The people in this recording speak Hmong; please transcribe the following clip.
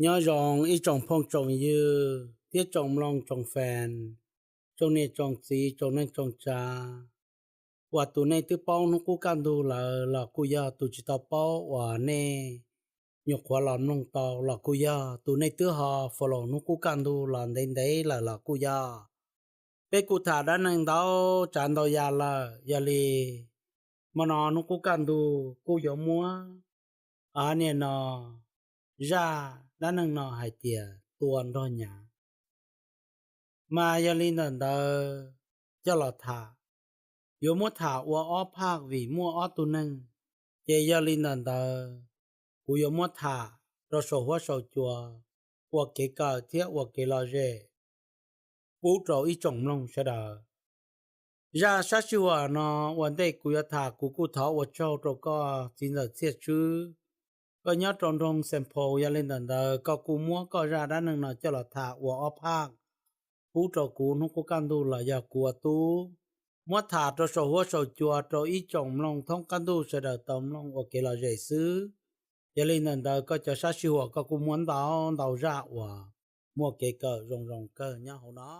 Nyob zoo ib tsoom phooj tsoom ywg thiab tsoom mloog tsoom fans, tsoom niam tsoom txiv tsoom neej tsoom tsav uas tus nej twb paub hnub qub kaj ntug lawm los kuj yog, tus tsis tau paub uas nej nyuam qhuav los mloog tau los kuj yog, tus nej twb ho follow hnub qub kaj ntug los ntev ntev lawm los kuj yog. Peb kuj tham dab neeg ntau tsav ntau yam lawm, yog li hmo no hnub qub kaj ntug kuj yuav muab niaj no zaj dab neeg no hais tias tua nrog nyav. Mas yog li ntawm ntawd coj los tham, yuav muab tham ua ob phaj vim muaj ob tug neeg, ces yog li ntawm ntawd kuv yuav muab tham rau saum huab saum cua ua kev kawm thiab ua kev lom zem pub rau ib tsoom mloog sawv daws. Zaj sab sij huam no ua ntej kuv yuav tham, kuv kuj thov ua tsaug rau koj txiv ntxawm Txhiaj Tswb, koj nyob rau nroog Xeem Phaus, yog li ntawm ntawd koj kuj muab koj zaj dab neeg no coj los tham ua ob phaj pub rau kuv hnub qub kaj ntug los yog kuv ua tub muab tham rau saum huab saum cua rau ib tsoom mloog thoob qab ntuj sawv daws tau mloog ua kev lom zem xwb. Yog li ntawm ntawd koj cov sab sij huam koj kuj muab ntau ntau zaj uas muaj kev kawm zoo zoo kawg nyob hauv no.